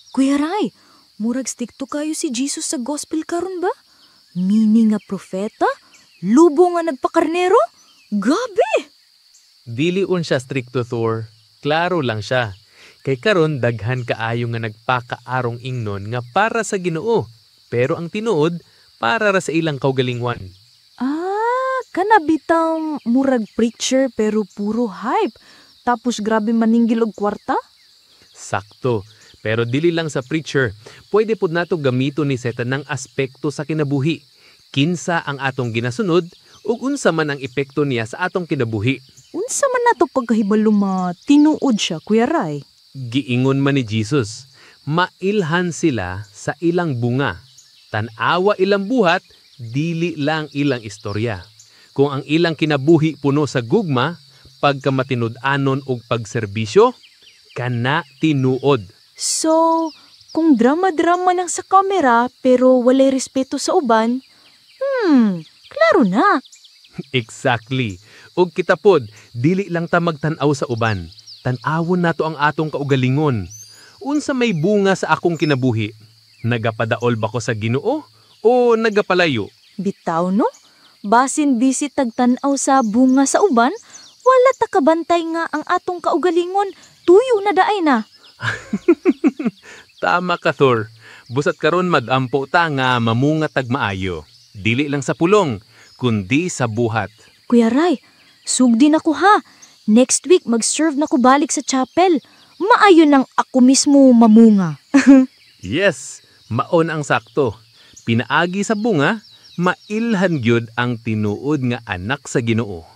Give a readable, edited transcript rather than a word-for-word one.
Kuya Ray, murag strikto kaayo si Jesus sa gospel karon ba? Mini nga propeta? Lubo nga nagpakarnero? Gabi! Dili unsa strikto, Thor. Klaro lang siya. Kay karon daghan kaayo nga nagpakaarong ingnon nga para sa Ginoo. Pero ang tinuod, para ra sa ilang kaugalingon. Ah, kana bitang murag preacher pero puro hype. Tapos grabe maningil og kwarta? Sakto. Pero dili lang sa preacher, pwede pud nato gamiton ni sa tanang aspekto sa kinabuhi. Kinsa ang atong ginasunod ug unsa man ang epekto niya sa atong kinabuhi. Unsa man nato pagkahibalo nga tinuod siya, Kuya Ray? Giingon man ni Jesus, mailhan sila sa ilang bunga. Tan-awa ilang buhat, dili lang ilang istorya. Kung ang ilang kinabuhi puno sa gugma, pagkamatinud-anon ug pagserbisyo, kana tinuod. So, kung drama-drama lang sa kamera pero walay respeto sa uban, klaro na. Exactly. Ug kita pod, dili lang ta magtan-aw sa uban. Tan-awon nato ang atong kaugalingon. Unsa may bunga sa akong kinabuhi? Nagapadaol ba ko sa Ginoo o nagapalayo? Bitaw, no? Basin busy tagtan-aw sa bunga sa uban, wala ta kabantay nga ang atong kaugalingon, tuyo na diay na. Tama ka, Thor. Busat karon magampo ta nga mamunga tag maayo. Dili lang sa pulong, kundi sa buhat. Kuya Ray, sugdi na ko ha. Next week mag-serve na ko balik sa chapel. Maayo nang ako mismo mamunga. Yes, mao na ang sakto. Pinaagi sa bunga, mailhan gyud ang tinuod nga anak sa Ginoo.